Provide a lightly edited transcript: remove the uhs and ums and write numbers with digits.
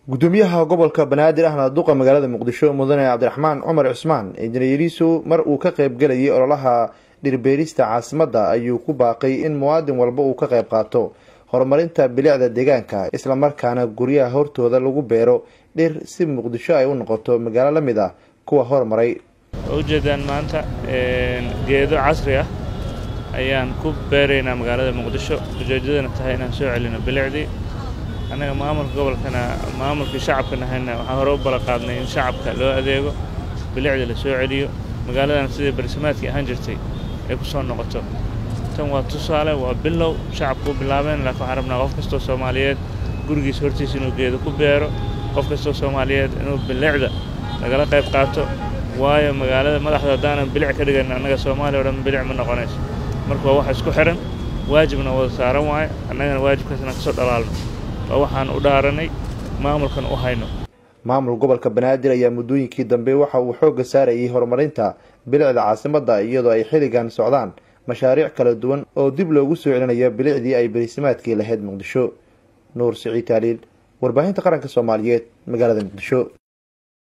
Gudoomiyaha gobolka Banaadir ahna duqa magaalada Muqdisho, Mudane Cabdiraxmaan Cumar Cusmaan Injineeriisu, mar uu ka qayb galayay ololaha dhirbeerista caasimadda, ayuu ku baaqay in muwaadin walba uu ka qayb qaato horumarinta bilicda deegaanka, islamarkaana guryaha hortooda lagu beero dhir si Muqdisho ay u noqoto magaalo la mid ah kuwa hormaray. Waa ujeedaan, maanta geedo casri ah ayaan ku beeraynaa magaalada Muqdisho, ujeeddadana tahay inaan soo celino bilicdii. Annaga maamulka gobolkana, maamulkii shacabka nahayna, waxaan hore u ballan qaadnay in shacabka loo adeego, bilicda la soo celiyo, magaaladan sidii barisimaadkii ahaan jirtay ay ku soo noqoto. Tan waa tusaale, waa bilow shacabku u bilaabeen, laakiin waxaan rabnaa qof kastoo Soomaaliyeed gurigiisa hortiisa inuu geedo ku beero, qof kastoo Soomaaliyeed inuu bilicda lagala qayb qaato, waayo magaalada madaxda haddaanan bilic ka dhigan, annaga Soomaaliya o dhan bilic ma noqonayso. Marka waa wax isku xihan, waajibna wada saaran waayo, annagana waajibkaas inaan ka soo dhalaalno waa waxaan u dhaaranay, maamulkan u hayno. Maamul gobolka Banaadir ayaa muddooyinkii dambe waxa uu xoogga saarayay horumarinta bilicda caasimadda, iyadoo ay xilligan socdaan mashaariic kala duwan oo dib loogu soo celinayo bilicdii ay berisimaadkii lahayd Muqdisho. Nuur Siciid Taaliil, Warbaahinta Qaranka Soomaaliyeed, magaalada Muqdisho.